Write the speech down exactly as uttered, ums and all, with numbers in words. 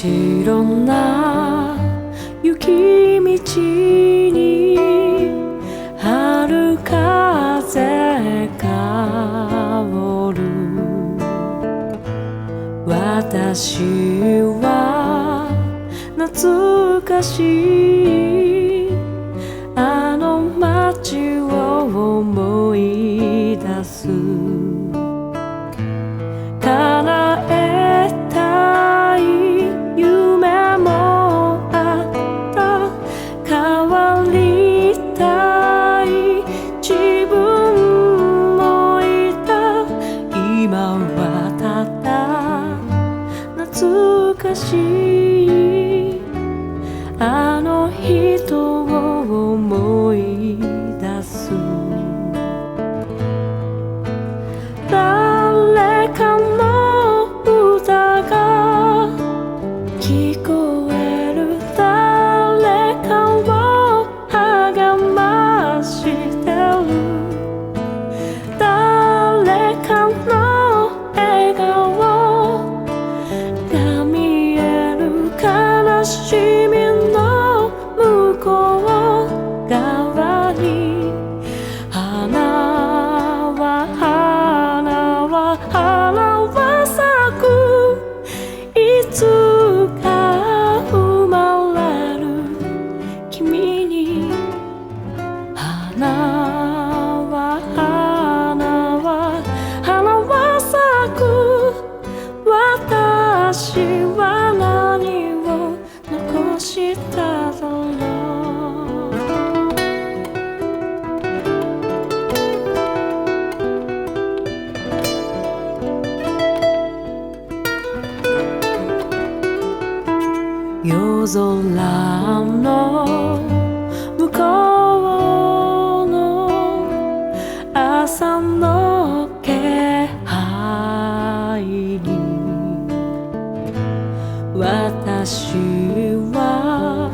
白な雪道に春風香る。私は 懐かしいあの街を思い出す。叶えたい夢もあった。変わりたい自分もいた。今はただ 懐かしいあの人を思い出す。誰かの歌が聞こえる。誰かを励ましてる。誰かの笑顔が見える。悲しみの向こう側に花は花は花は いつか生まれる君に花は花は花は 夜空の向こうの朝の気配に、私は